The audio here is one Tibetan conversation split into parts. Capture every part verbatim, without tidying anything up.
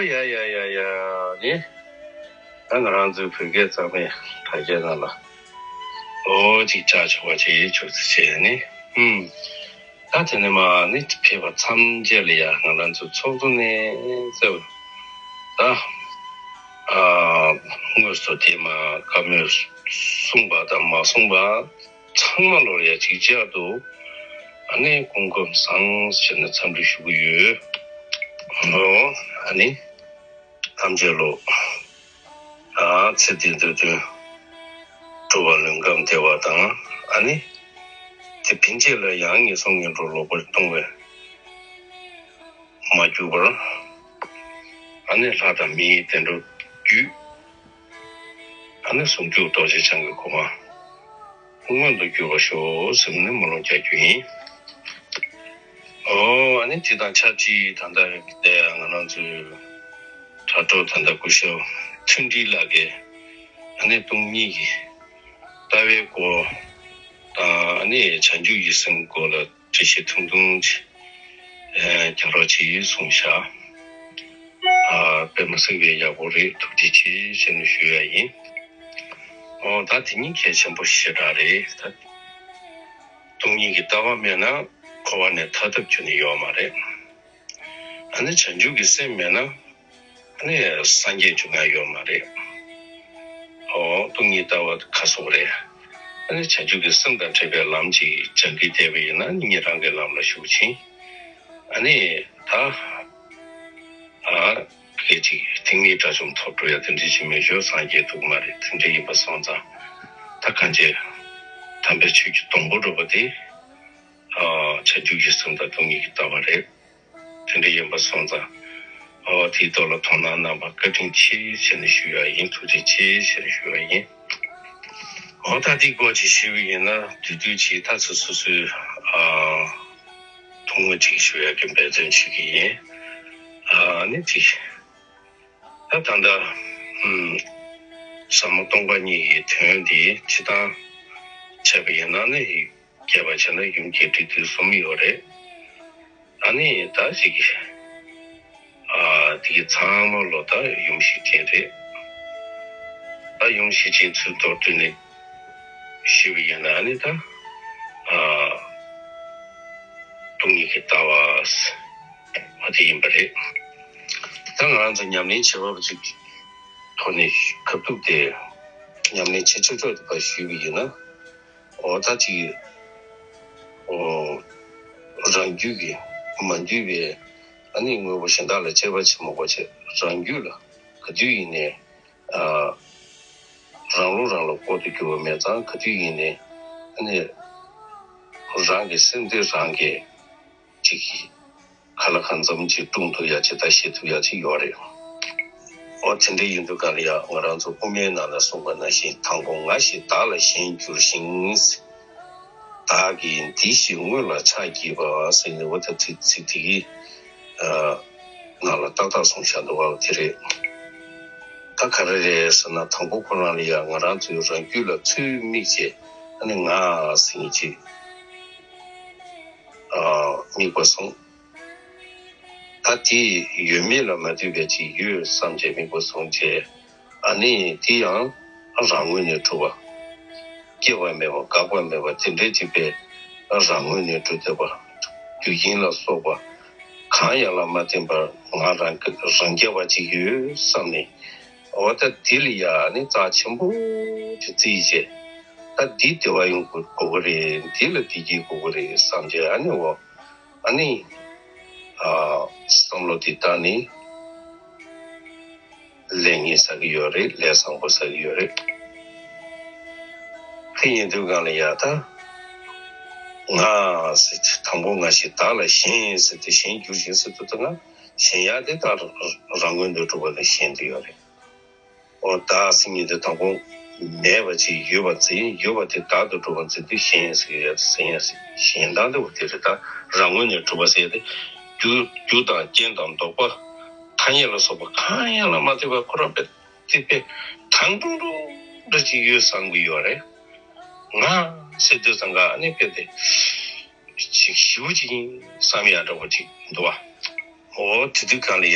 ཡ་ཡ་ཡ་ཡ་ནི། ད་ང་རང་ཚོའི་བོད་སྐད་གཙང་མའི་དྲ་རྒྱའི་ནང་ལ། ཨོ་ཅིག་བཅར་ཆོག་པ་ཅིག་ཆོག་ཚེ་བྱས་ནི། ཧུམ། ད་དེ་ནས་མ་ནི་ཕེབས་པ་མཚམས་བཅད་ལ་ཡ་ང་རང་ཚོ་ཚོགས་གཙོ་ནས་གསལ་བ། ད། ཨ། དངོས་སུ་དེ་མ་བཀའ་མོལ་གསུངས་པ་དང་མ་གསུངས་པ་ཚང་མ་ལོར་ཡ་ཅིག་ཅར་དུ། ཨ་ནི་སྐུ་ཁམས་བཟང་ཞེས་ནས་འཚམས་འདྲི་ཞུ་གི་ཡོད། ཨོ། ཨ་ནི། ཐམས་ཅད་ལོ། ཨ། ཚེ་འདི་འདོད་དོན་འགྲུབ་པ་ལོན་ཁམས་བདེ་བ་དང་། ཨ་ནི། དེ་ཕན་ཆད་ལ་ཡང་ངན་སོང་ངན་འགྲོར་ལོག་པར་ལྟུང་བས་མ་གྱུར་པར། ཨ་ནི་ལྷ་དང་མིའི་བདེ་འགྲོར་བརྒྱུད། ཨ་ནི་ཟུང་འཇུག་རྡོ་རྗེ་འཆང་གི་གོ་འཕང་མངོན་དུ་གྱུར་པར་ཤོག་ཟེར་ནས་སྨོན་ལམ་རྒྱག་རྒྱུ་ཡིན། ཨོ། ཨ་ནི་དེ་དང་ཆབས་ཅིག་ད་ལྟ་དེ་ང་རང་ཚོའི་དྲ་གྲོགས་ད་ལྟ་སྐུ་ཞབས་མཐུན་སྒྲིལ་ལགས་ཀྱིས་ཨ་ནི་སྟོང་ཉིད་ཀྱི་ལྟ་བའི་སྐོར་དང་། ཨ་ནི་བྱང་ཆུབ་ཀྱི་སེམས་སྐོར་ལ་འགྲེལ་བཤད་ཐུང་ཐུང་ཅིག་ཨ། རྒྱག་རོགས་བྱེད་གསུངས་ཤག་ཨ། དཔེ་མ་སྲིད་པའི་ཡག་པོ་རེད། ཐུགས་རྗེ་ཆེ་ཞེས་ནས་ཞུ་ཡ་ཡིན། ཨོ། ད་དེ་གཉིས་གལ་ཆེན་པོ་ཞེ་དྲག་རེད། ད་སྟོང་ཉིད་ཀྱི་ལྟ་བ་མེད་ན་འཁོར་བ་ནས་ཐར་ཐབས་ཁྱོན་ནས་ཡོད་མ་རེད། ཨ་ནི་བྱང་ཆུབ་ཀྱི་སེམས་མེད་ན་ཨ་ནི་སངས་རྒྱས་འབྱུང་ཡ་ཡོད་མ་རེད། ཨོ། སྟོང་ཉིད་ལྟ་བ་ཁ་སོགས་རེད། ཨ་ནི་བྱང་ཆུབ་ཀྱི་སེམས་དང་འབྲེལ་བའི་ལམ་ཅིག་སྦྱང་གི་བསྡད་པ་ཡིན་ན་ནི་ཉན་རང་གི་ལམ་ལ་ཞུགས་ཕྱིན། ཨ་ནི་ད། ཨ། སྐད་ཅིག་ཐེག་དམན་དགྲ་བཅོམ་ཐོབ་འགྲོ་ཡ་དེ་འདྲ་ཅིག་མེད་ཞོར་སངས་རྒྱས་ཐུབ་མ་རེད། དེ་འདྲ་ཡིན་པ་སོང་ཙང་། ད་གང་བྱས། དམ་པའི་ཆོས་ཀྱི་སྡོང་པོ་འགྲུབ་པ་དེ། ཨ། བྱང་ཆུབ་ཀྱི་སེམས་དང་སྟོང་ཉིད་ཀྱི་ལྟ་བ་རེད། དེ་འདྲ་ཡིན་པ་སོང་ཙང་། ཨོ། དེའི་ཐོག་ལ་དོ་སྣང་གནང་བར་བཀའ་དྲིན་ཆེ་ཞེས་ནས་ཞུ་ཡ་ཡིན། ཐུགས་རྗེ་ཆེ་ཞེས་ནས་ཞུ་ཡ་ཡིན། ཨོ། ད་དེའི་སྐོར་ཅིག་ཞུས་པ་ཡིན་ན་བསྡུས་བསྡུས་ཅིག་ད་ཚོ་སོ་སོའི། ཨ། ཐུང་ངུ་ཅིག་ཞུ་ཡ་གི་འབད་བརྩོན་བྱེད་ཀྱི་ཡིན། ཨ་ནི་ཅིག་ད་ད་ལྟ། ཨུམ། ཟབ་མོ་སྟོང་པ་ཉིད་ཀྱི་དོན་འདི་སྤྱིར་བཏང་བྱས་པ་ཡིན་ན་ནི། རྒྱས་པ་བྱས་ན་ཡུམ་གྱི་འབྲི་དུས་གསུམ་ཡོད་རེད། ཨ་ནི་ད་ཅིག་ཨ། དེ་གི་ཚང་མ་ལོ་ད་ཡུམ་ཤེར་ཕྱིན་རེད། ད་ཡུམ་ཤེར་ཕྱིན་ཚུལ་མདོར་བསྡུས་ནས་ཞུས་པ་ཡིན་ན་ནི་ད། ཨ། སྟོང་ཉིད་ཀྱི་ལྟ་བ། ཨ། དེ་ཡིན་པ་རེད། ད་ང་རང་ཚོ་ཉམས་ལེན་བྱེད་པ་ཅིག་ཐོག་ནས་ཁ་ཐུག་དེ་ཉམས་ལེན་བྱེད་ཆོག་ཆོག་དེ་བ་ཞུས་པ་ཡིན་ན། ཨོ། ད་ཅིག་ཨོ། རང་རྒྱུད་ཀྱི་མ་འདུས་པའི་ཨ་ནི་དངོས་པོ་གཞན་དག་ལ་དཔྱད་པ་བྱེད་མ་དགོས་བྱས། རང་རྒྱུད་ལ་ག་དུས་ཡིན་ནའི། ཨ། རང་བློ་རང་ལ་ལྐོག་ཏུ་གྱུར་པ་མེད་ཙང་། ག་དུས་ཡིན་ནའི་ཨ་ནི་རང་གི་སེམས་དེ་རང་གིས་ཅིག་ག་ལ་གང་འཚམ་ཅིག་སྲུང་ཐུབ་ཡ་ཅིག་དང་ཤེས་ཐུབ་ཡ་ཅིག་ཡོད་རེད། ཨོ། དེ་འདྲ་ཡིན་དུས་ག་ལ་ཡ་ང་རང་ཚོ་དབུ་མའི་ནང་ལ་གསུངས་པ་ནང་བཞིན། དང་པོ་ང་ཞེས་བདག་ལ་ཞེན་གྱུར་ཞིང་། བདག་གིས་འདི་ཞེས་དངོས་ལ་ཆགས་བགྱིས་པ་ཟེར་ནས། འོ་ད་ཚིག་ཚིག་དེ་གི་ནང་ལ་ཏག་ཏག་གསུངས་བཞག་འདུག་པ། དེ་རེད། ད་ག་རེ་རེད་ཟེར་ན། དང་པོ་ཁོ་རང་ལ་ཡ་ང་རང་ཚོའི་རང་རྒྱུད་ལ་ཚུར་དམིགས་བྱས། ཨ་ནི་ང་ཟེར་མཁན་ཅིག་ཨ། དམིགས་པ་བཟུང་། ད་དེ་ཡོད་མེད་ལ་མ་ལྟོས་པའི་ཅིག་ཡོད་བསམ་བྱས་དམིགས་པ་བཟུང་བྱས། ཨ་ནི་དེ་ཡང་རང་ངོས་ནས་གྲུབ་པ། སྐྱེ་བ་མེད་པ། འགག་པ་མེད་པ། དེ་འདྲའི་ཅིག་པའི་རང་ངོས་ནས་གྲུབ་བསྡད་པ། རྒྱུ་རྐྱེན་ལ་སོགས་པ་གང་ཡང་ལ་མ་བརྟེན་པར་ང་རང་རང་རྐྱ་བ་ཅིག་ཡོད་བསམ་ནས། འོ་ད་དེ་ལ་ཡ་ཨ་ནི་རྩ་ཆེན་པོ་ཅིག་བརྩིས་བྱས། ད་འདི་བདེ་བ་ཡོང་དགོས་ཀྱི་རེད། འདི་ལ་བདེ་སྐྱིད་དགོས་ཀྱི་རེད་བསམ་བྱས། ཨ་ནི་འོ། ཨ་ནི། ཨ། བསམ་བློ་འདི་བཏང་ནས་ལས་ངན་བསགས་ཀྱི་ཡོད་རེད། ལས་བཟང་པོ་བསགས་ཀྱི་ཡོད་རེད། དེ་ཡིན་དུས་གང་ལ་ཡ་ད་ང་ཟེར་དེ། དང་པོ་ང་ཞེས་བདག་ལ་ཞེན་ཟེར་དེ། ཞེན་གྱུར་ཞིང་ཟེར་དུས་ད་ང་ཞེན་ཡག་དེ་ད་རང་ངོས་ནས་གྲུབ་པ་ལ་ཞེན་དུ་ཡོད་རེད། ཨོ། བདག་ཟེར་མཁན་དེ་དང་པོ་མེད་པ་ཅིག་ཡོད་པར་འཛིན། ཡོད་པ་དེ་བདག་ཏུ་གྲུབ་པར་འཛིན་དུས་ཞེན་ཟེར་ཡ་ཟེར་ཡ་ཟེར། ཞེན་སྟངས་དེ་བ་དེ་རེད། ད་རང་ངོས་ནས་གྲུབ་པ་ཟེར་ཡ་དེ། རྒྱུ་རྒྱུ་དང་རྐྱེན་དང་ལྡོག་པ། ཐ་སྙད་ལ་སོགས་པ་གང་ཡང་ལ་མ་ལྟོས་པར་ཁོ་རང་དཔེ་དེ་དཔེ་ཐང་ཀྲུང་ཀྲུང་འདྲ་ཅིག་ཡོད་བསམ་གྱི་ཡོད་རེད། ང་ཟེར་དུས་ཙང་ཀ་ཨ་ནི་དཔེ་དེ་ཅིག་ཞེ་པོ་ཅིག་ཡིན་བསམ་ཡ་འདྲ་པོ་ཅིག་འདུག་བ། ཨོ། དེ་དུས་གང་ལ་ཡ།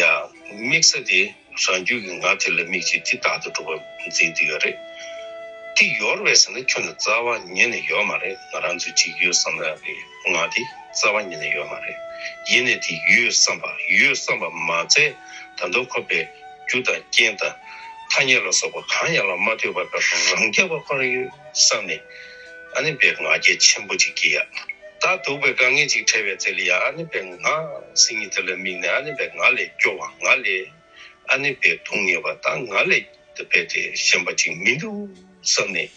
དམིགས་ས་དེ་རང་རྒྱུད་ཀྱི་ང་དེ་ལ་དམིགས་བྱས་དེ་བདག་ཏུ་གྲུབ་པ་འཛིན་དེ་ཡོད་རེད། དེ་ཡོད་རེད་ཟེར་ན་ཁྱོན་ནས་རྩ་བ་ཉིད་ནས་ཡོད་མ་རེད། ང་རང་ཚོས་ཅིག་ཡོད་བསམ་ཡག་གི་ང་དེ་རྩ་བ་ཉིད་ནས་ཡོད་མ་རེད། ཡིན་ནའི་དེ་ཡོད་བསམ་པ་ཡོད་བསམ་པ་མ་ཚད་ད་དུང་ཁོ་པའི་རྒྱུ་དང་རྐྱེན་དང་ཐ་སྙད་ལ་སོགས་པ་གང་ཡང་ལ་མ་ལྟོས་པར་རང་རྐྱ་བ་ཁོ་རང་ཡོད་བསམ་ནས་ཨ་ནི་པའི་ང་རྒྱལ་ཆེན་པོ་ཅིག་སྐྱེ་ཡ། ད་སྡུག་པའི་དཀའ་ངལ་ཅིག་འཕྲད་པའི་ཚེ་ལ་ཡ་ཨ་ནི་པའི་ང་སེམས་ཉིད་དེ་ལ་དམིགས་ནས་ཨ་ནི་པའི་ང་ལས་སྐྱོ་བ་ང་ལས་ཨ་ནི་པའི་སྡུག་བསྔལ་བ་ད་ང་ལས་དཔེ་དེ་ཞན་པ་ཅིག་མི་འདུག་བསམ་ནས་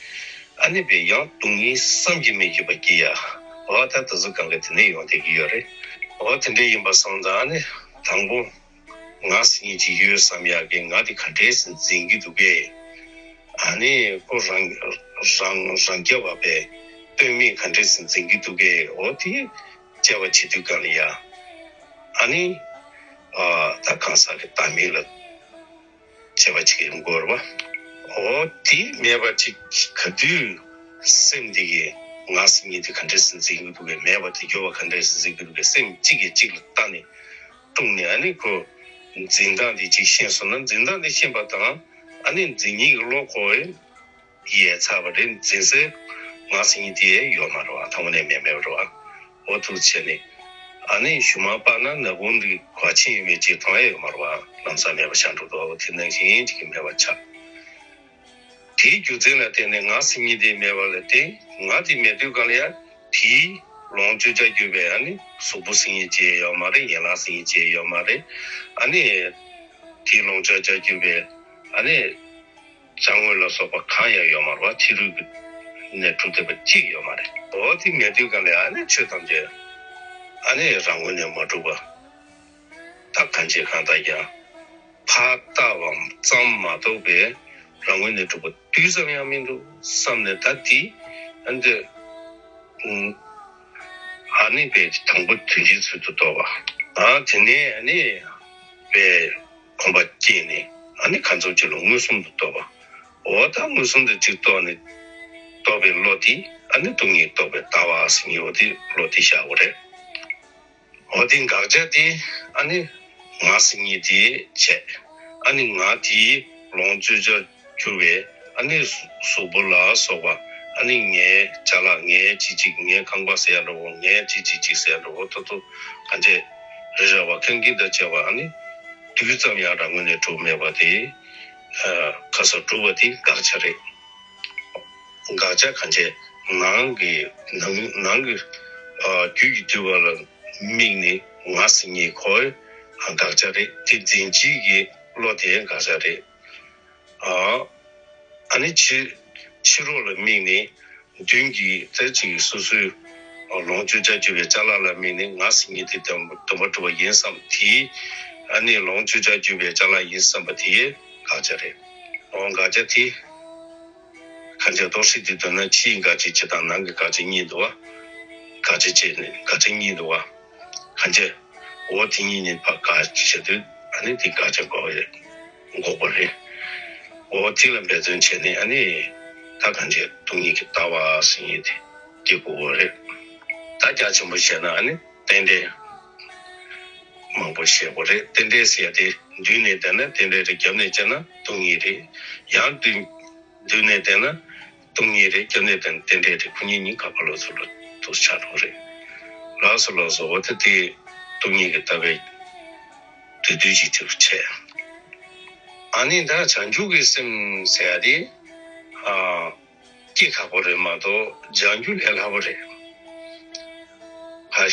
ཨ་ནི་པའི་ཡང་སྡུག་བསྔལ་བསམ་གྱིས་མི་ཁྱབ་པ་སྐྱེ་ཡ། འོ་ད་དེ་ཚོ་གང་ག་དེ་ནས་ཡོང་བསྡད་ཀྱི་ཡོད་རེད། འོ་དེ་འདྲ་ཡིན་པ་སོང་ཙང་ཨ་ནི་དང་པོ། ང་སེམས་ཉིད་ཅིག་ཡོད་བསམ་ཡག་གི་ང་དེ་ག་འདྲས་སེ་འཛིན་གྱི་འདུག་གས། ཨ་ནི་ཁོ་རང་རང་རང་རྐྱ་བ་པའི་དཔེ་མེད་ག་འདྲས་སེ་འཛིན་གྱི་འདུག་གས། འོ་དེ་དཔྱད་པ་བྱེད་དུས་གང་ལ་ཡ། ཨ་ནི་ཨ་ད་གང་ཟག་གི་བདག་མེད་ལ་དཔྱད་པ་བྱེད་ཀྱི་ཡོང་གི་ཡོད་རེད་པ། འོ་དེ་མེད་པ་ཅིག་ག་དུས་སེམས་དེ་གི་ང་སེམས་ཉིད་དེ་ག་འདྲས་སེ་འཛིན་གྱི་འདུག་གས། མེད་པ་དེ་འགྱུར་བ་ག་འདྲས་སེ་འཛིན་གྱི་འདུག་གས། སེམས་གཅིག་གིས་གཅིག་ལ་བལྟ་ནས། སྲུང་ནས་ཨ་ནི་ཁོ་འཛིན་སྟངས་དེ་གཅིག་ཤེས་སོང་ན་འཛིན་སྟངས་དེ་ཤེས་པ་དང་ཨ་ནི་འཛིན་མཁན་གྱི་བློ་ཁོ་ཡལ་ཚར་བ་རེད། འཛིན་སའི་ང་སེམས་ཉིད་དེ་ཡོད་མ་རེད་བ། དང་པོ་ནས་མེད་མེད་རེད་བ། འོ་ཐུགས་བྱས་ནས་ཨ་ནི་ཞུ་མ་པ་ན་ན་བུན་འདི་གོ་ཆེན་ཡོད་མེད་ཅེས་མཐོང་ཡ་ཡོད་མ་རེད་བ། ལམ་སང་མེད་པ་ཤར་འགྲོ་འདུག་བ། དེ་ནང་བཞིན་ཅིག་གི་མེད་པ་ཆགས། དེའི་རྒྱུ་མཚན་ལ་བརྟེན་ནས་ང་སེམས་ཉིད་དེ་མེད་པ་ལ་བརྟེན་ང་དེ་མེད་དུས་གང་ལ་ཡང་དེའི་ལོངས་སྤྱོད་བྱ་རྒྱུ་བས་ཨ་ནི་གཟུགས་པོ་སེམས་ཉིད་ཅེས་ཡོད་མ་རེད། ཡན་ལག་སེམས་ཉིད་ཅེས་ཡོད་མ་རེད། ཨ་ནི་དེའི་ལོངས་སྤྱོད་བྱ་རྒྱུ་བས་ཨ་ནི་ཅ་དངོས་ལ་སོགས་པ་གང་ཡང་ཡོད་མ་རེད་བ། ཕྱི་རོལ་གྱི་ནས་གྲུབ་བསྡད་པ་གཅིག་ཡོད་མ་རེད། འོ་དེ་མེད་དུས་གང་ལ་ཡང་ཨ་ནི་ཆོས་ཐམས་ཅད་ཨ་ནི་རང་ངོས་ནས་མ་གྲུབ་པ། ད་གང་བྱེད་གང་ལྟར་ཀྱང་ཕར་ལྟ་བ་ཙམ་མ་གཏོགས་པའི་རང་ངོས་ནས་གྲུབ་པ་དུས་ཙམ་ཡང་མི་འདུག་བསམ་ནས་ད་དེ་ཨ་འདི་ཨ་ནི་པའི་དང་པོ་དོན་སྤྱིའི་ཚུལ་དུ་རྟོགས་པ། ཨ་དེ་ནས་ཨ་ནི་པའི་གོམས་པ་སྐྱེས་ནས་ཨ་ནི་གང་ཚོགས་ཅིག་ལ་མངོན་སུམ་དུ་རྟོགས་པ། འོ་ད་མངོན་སུམ་དུ་ཅིག་རྟོགས་ནས་རྟོགས་པའི་བློ་དེ་ཨ་ནི་སྟོང་ཉིད་རྟོགས་པའི་ལྟ་བ་ཟེར་མཁན་འོ་དེ་བློ་དེ་བཞག་པ་རེད། འོ་དེ་དགག་བྱ་དེ་ཨ་ནི་ང་སེམས་ཉིད་དེ་བྱས། ཨ་ནི་ང་དེའི་ལོངས་སྤྱོད་བྱར་གྱུར་པའི་ཨ་ནི་གཟུགས་པོ་ལ་སོགས་པ་ཨ་ནི་ངའི་ཅ་ལག་ངའི་ཅི་ཅིག་ངའི་ཁང་པ་ཟེར་ཡ་འདྲ་བོ་ངའི་ཅི་ཅིག་ཅིག་ཟེར་ཡ་འདྲ་བོ་ཏོག་ཏོག་གང་བྱས་རི་ར་བ་ཁང་གིན་དང་བཅས་པ་ཨ་ནི་དུས་ཙམ་ཡང་རང་ངོས་ནས་གྲུབ་མེད་པ་དེ་ཁ་སང་གྲུབ་པ་དེ་དགག་བྱ་རེད། དགག་བྱ་གང་བྱས་ནང་གི་ནང་ནང་གི་ཨ་རྒྱུད་ཀྱི་འདུལ་བ་ལ་དམིགས་ནས་ང་སེམས་ཉིད་ཁོའི་དགག་བྱ་རེད། དེ་འཛིན་བྱེད་ཀྱི་བློ་དེ་དགག་བྱ་རེད། ཨ་ཨ་ནི་ཕྱི་ཕྱི་རོལ་ལ་དམིགས་ནས་མདུན་གྱི་དེ་ཅིག་སོ་སོའི་ལོངས་སྤྱོད་བྱར་གྱུར་པའི་ཅ་ལག་ལ་དམིགས་ནས་ང་སེམས་ཉིད་དེ་སྟོང་པ་སྟོང་པ་གྲུབ་པ་ཡིན་བསམ་དེའི་ཨ་ནི་ལོངས་སྤྱོད་བྱར་གྱུར་པའི་ཅ་ལག་ཡིན་བསམ་པ་དེའི་དགག་བྱ་རེད། འོ་དགག་བྱ་དེ། གང་བྱས་རྟོག་སྲིད་དུ་འདོད་ན་ཕྱིའི་དགག་བྱ་གཅིག་དང་ནང་གི་དགག་བྱ་གཉིས་འདུག་བ། དགག་བྱ་བྱས་ནས་དགག་བྱ་གཉིས་འདུག་བ། གང་བྱས། འོ་དེ་གཉིས་ནི་ཕར་དགག་བྱ་དུས་ཨ་ནི་དེ་དགག་བྱ་འགོག་པའི་འགོག་པ་རེད། འོ་དེ་ལ་འབད་བརྩོན་བྱས་ནས་ཨ་ནི་ད་གང་བྱས་སྟོང་ཉིད་ཀྱི་ལྟ་བ་ཟེར་མཁན་དེ་སྐྱེ་དགོས་པ་རེད། ད་རྒྱ་ཆེན་པོ་བཤད་ན་ཨ་ནི་རྟེན་འབྲེལ་མང་པོ་བཤད་དགོས་རེད། རྟེན་འབྲེལ་ཟེར་ཡ་དེ་མདུན་ནས་བལྟས་ན་རྟེན་འབྲེལ་རེད། རྒྱབ་ནས་བལྟས་ན་སྟོང་ཉིད་རེད། ཡང་མདུན་མདུན་ནས་བལྟས་ན་སྟོང་ཉིད་རེད། རྒྱབ་ནས་བལྟས་ན་རྟེན་འབྲེལ་རེད། ཁོ་གཉིས་གཉིས་ཀ་ཕར་ལོགས་ཚུར་ལོགས་དུ་ཆགས་འགྲོ་གི་རེད། ལགས་སོ་ལགས་སོ། འོ་ད་དེ་སྟོང་ཉིད་ཀྱི་ལྟ་བའི་བསྡུས་བསྡུས་ཤིག་དེ་རུ་བྱས། ཨ་ནི་ད་བྱང་ཆུབ་ཀྱི་སེམས་ཟེར་ཡ་དེ་ཨ་སྐྱེ་ཁག་པོ་རེད་མ་གཏོགས་སྦྱང་རྒྱུ་ལས་སླ་པོ་རེད། ཕར་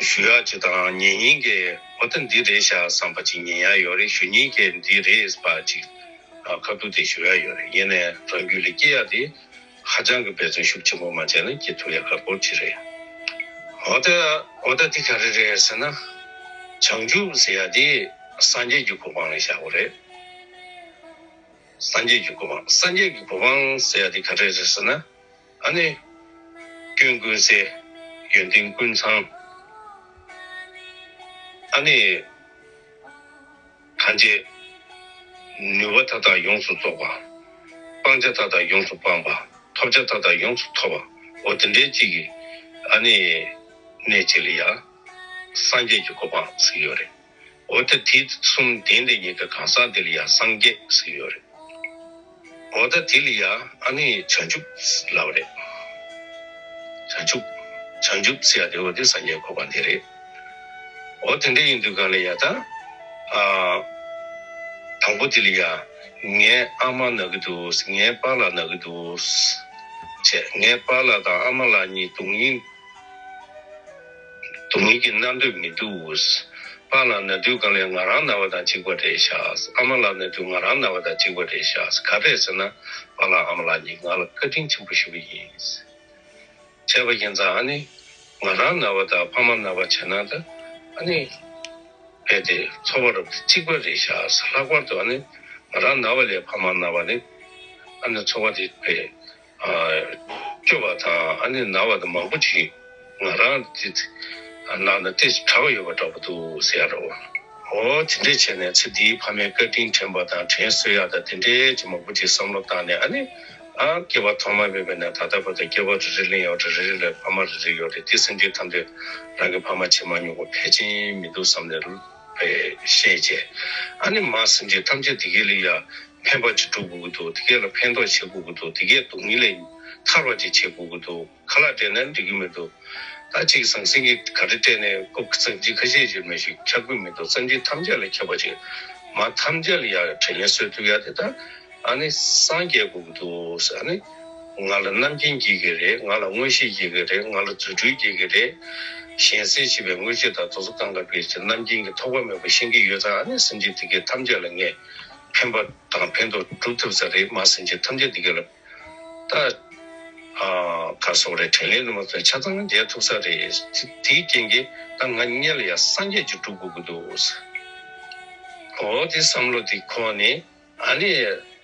ཞུ་ཡག་ཅིག་དང་ཉན་མཁན་གྱིས་འོ་ད་འདི་རེད་ཤག་བསམ་པ་ཅིག་ཉན་ཡག་ཡོད་རེད། ཞུ་མཁན་གྱིས་འདི་རེད་པ་ཅིག་ཨ་ཁ་ཐུག་དེ་ཞུ་ཡག་ཡོད་རེད། ཡིན་ནའི་རང་རྒྱུད་ལ་སྐྱེ་ཡག་དེ་ཧ་ཅང་གི་འབད་བརྩོན་ཤུགས་ཆེན་པོ་མ་བྱས་ན་སྐྱེ་ཐུབ་ཡག་ཁག་པོ་ཅིག་རེད། འོ་ད་འོ་ད་འདི་ག་རེ་རེད་ཟེར་ན། བྱང་ཆུབ་ཟེར་ཡག་དེ་སངས་རྒྱས་ཀྱི་གོ་འཕང་ལ་བཞག་པ་རེད། སངས་རྒྱས་ཀྱི་གོ་འཕང་། སངས་རྒྱས་ཀྱི་གོ་འཕང་ཟེར་ཡག་དེ་ག་རེ་རེད་ཟེར་ན། ཨ་ནི། སྐྱོན་ཀུན་ཟད། ཡོན་ཏན་ཀུན་ཚང་། ཨ་ནི། གང་བྱས། ནུས་པ་མཐའ་དག་ཡོངས་སུ་རྫོགས་པ། སྤང་བྱ་མཐའ་དག་ཡོངས་སུ་སྤངས་པ། ཐོབ་བྱ་མཐའ་དག་ཡོངས་སུ་ཐོབ་པ། འོ་དེ་འདྲའི་གཅིག་གི་ཨ་ནི། གནས་གཅིག་ལ་ཡ། སངས་རྒྱས་ཀྱི་གོ་འཕང་ཟེར་གྱི་ཡོད་རེད། འོ་ད་དེ་གསུམ་ལྡན་དེ་ཉིད་ཀྱི་གང་ཟག་དེ་ལ་ཡང་སངས་རྒྱས་ཟེར་ཡོད་རེད། འོ་ད་དེ་ལ་ཡང་ཨ་ནི་བྱང་ཆུབ་ལབ་རེད། བྱང་ཆུབ། བྱང་ཆུབ་ཟེར་ཡ་དེ་འོ་དེ་སངས་རྒྱས་གོ་འཕང་དེ་རེད། འོ་དེ་འདྲ་ཡིན་དུས་གང་ལ་ཡ་ད། ཨ། དང་པོ་དེ་ལ་ཡ། ངའི་ཨ་མ་ན་གི་འདུག་ངའི་པཱ་ལགས་ན་གི་འདུག་བྱས་ངའི་པཱ་ལགས་དང་ཨ་མ་ལགས་གཉིས་སྡུག་བསྔལ། སྡུག་བསྔལ་གྱིས་མནར་འདོད་མི་འདུག་པཱ་ལགས་ན་དུས་གང་ལ་ང་རང་ན་བ་དང་གཅིག་པ་རེད་ཤག་ཨ་མ་ལགས་ན་དུས་ང་རང་ན་བ་དང་གཅིག་པ་རེད་ཤག་ག་རེ་རེད་ཟེར་ན། པཱ་ལགས་ཨ་མ་ལགས་གཉིས་ང་ལ་བཀའ་དྲིན་ཆེན་པོ་ཞུ་གི་ཡིན། བྱས་པ་ཡིན་ཙང་ཨ་ནི། ང་རང་ན་བ་དང་ཕ་མ་ན་བ་བྱས་ན་ད། ཨ་ནི། རྦད་དེ་ཚོར་བ་རབ་ཏུ་གཅིག་པ་རེད་ཤག་ལྷག་པར་དུ་ཨ་ནི། ང་རང་ན་བ་ལས་ཕ་མ་ན་བ་ནི། ཨ་ནི་ཚོར་བ་དེ་རྦད། སྐྱོ་བ་དང་ཨ་ནི་ན་བ་དང་མང་པོ་ཅིག་ང་རང་དེ་ནང་ན་ཏོག་ཙམ་དྲག་ཡོད་པ་འདྲ་པོ་འདུག་ཟེར་ཡ་རེད་བ། འོ་དེ་འདྲས་བྱས་ནས་ཚེ་འདིའི་ཕ་མའི་བཀའ་དྲིན་དྲན་པ་དང་དྲིན་གཟོ་ཡ་དང་དེ་འདྲས་ཅིག་མང་པོ་ཅིག་བསམ་བློ་བཏང་ནས་ཨ་ནི། ཨ་སྐྱེ་བ་ཐོག་མ་མེད་པ་ནས་ད་ལྟ་བར་དུ་སྐྱེ་བ་རེ་རེ་ལེན་ཡོད་རེ་རེ་ལ་ཕ་མ་རེ་རེ་ཡོད་རེད། དེ་སེམས་ཅན་ཐམས་ཅད་རང་གི་ཕ་མ་བྱེད་མ་མྱོང་བ་ཕལ་ཆེར་མི་འདུག་བསམ་ནས་ཤེས་བྱས། ཨ་ནི་མ་སེམས་ཅན་ཐམས་ཅད་དེ་གའི་ལ་ཡ་ཕན་པ་ཅིག་སྒྲུབ་དགོས་ཀྱི་འདུག་དེ་གའི་ལ་ཕན་ཐོགས་བྱེད་དགོས་ཀྱི་འདུག་དེ་གའི་སྡུག་བསྔལ་ལས་ཐར་བ་ཅིག་བྱེད་དགོས་ཀྱི་འདུག་ཁ་ལག་སྤྲད་ན་འགྲིག་གི་མི་འདུག་ད་ཅིག་ཟང་ཟིང་གི་ག་རེ་སྤྲད་ནས་རྐུབ་ཙམ་ཅིག་ཁ་ཤས་ཅིག་མེད་ཞིག་ཁྱབ་ཀྱི་མི་འདུག་སེམས་ཅན་ཐམས་ཅད་ལ་ཁྱབ་པ་ཅིག་མ་ཐམས་ཅད་ལ་ཡ་དྲིན་ལན་གཟོ་ཐུབ་ཡ་དེ་ད། ཨ་ནི་སངས་རྒྱས་དགོས་ཀྱི་འདུག་ཨ་ནི་ང་ལ་རྣམ་མཁྱེན་སྐྱེ་གི་རེད། ང་ལ་མངོན་ཤེས་སྐྱེ་གི་རེད། ང་ལ་རྫུ་འཕྲུལ་སྐྱེ་གི་རེད། གཞན་སེལ་བྱེད་པའི་མངོན་ཤེས་དང་རྫོགས་སོ་གང་ག་པའི་རྣམ་མཁྱེན་གྱི་ཐོགས་པ་མེད་པ་ཤེས་ཀྱི་ཡོད་ཙང་ཨ་ནི་སེམས་ཅན་དེ་གའི་ཐམས་ཅད་ལ་ངས་ཕན་པ་དང་ཕན་ཐོགས་སྒྲུབ་ཐུབ་ས་རེད། མ་སེམས་ཅན་ཐམས་ཅད་དེ་གའི་ལ་ད། ཨ་ག་སོགས་རེད། དྲིན་ལན་ནི་མ་ཚོད་ཆ་ཚང་འཇལ་ཐུབ་ས་རེད། དེའི་རྐྱེན་གྱིས་ད་ང་སྔོན་ལ་ཡ་སངས་རྒྱས་ཅིག་སྒྲུབ་དགོས་ཀྱི་འདུག་འོ་དེ་བསམ་བློ་དེ་འཁོར་ནས། ཨ་ནི་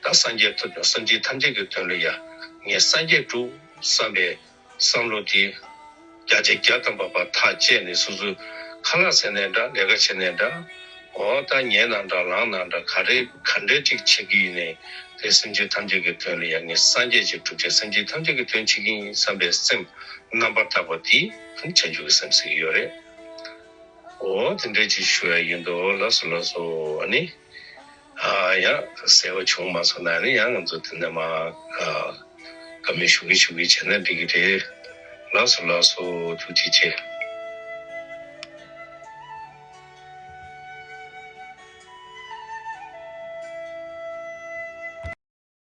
ད་སངས་རྒྱས་ཐོབ་ཀྱང་སེམས་ཅན་ཐམས་ཅད་ཀྱི་དོན་ལ་ཡ་ངས་སངས་རྒྱས་སྒྲུབ་བསམ་པའི་བསམ་བློ་དེ་བརྒྱ་ཆ་བརྒྱ་ཐམ་པ་ཕར་ཐག་བཅད་ནས་སོ་སོའི་ཁ་ལག་ཟས་ནའི་འདྲ། ལས་ཀ་བྱས་ནའི་འདྲ། འོ་ད་ཉལ་ནའི་འདྲ། ལངས་ནའི་འདྲ། ག་རེ་ག་འདྲ་ཅིག་བྱེད་ཀྱི་ཡིན་ནའི་དེ་སེམས་ཅན་ཐམས་ཅད་ཀྱི་དོན་ལ་ཡ་ངས་སངས་རྒྱས་ཅིག་སྒྲུབ་བྱས་སེམས་ཅན་ཐམས་ཅད་ཀྱི་དོན་བྱེད་ཀྱི་ཡིན་བསམ་པའི་སེམས་རྣམ་པར་དག་པ་དེ་བྱང་ཆུབ་ཀྱི་སེམས་ཟེར་གྱི་ཡོད་རེད། འོ་དེ་འདྲ་ཅིག་ཞུ་ཡ་ཡིན་འདུག་ལགས་སོ་ལགས་སོ། ཨ་ནི། ཨ་ཡང་གསལ་པོ་བྱུང་མ་སོང་ན་ནི་ཡང་ང་ཚོ་དེ་ནས་མ་ཨ་བཀའ་མོལ་ཞུ་གི་ཞུ་གི་བྱས་ན་འགྲིག་གི་རེད། ལགས་སོ་ལགས་སོ། ཐུགས་རྗེ་ཆེ།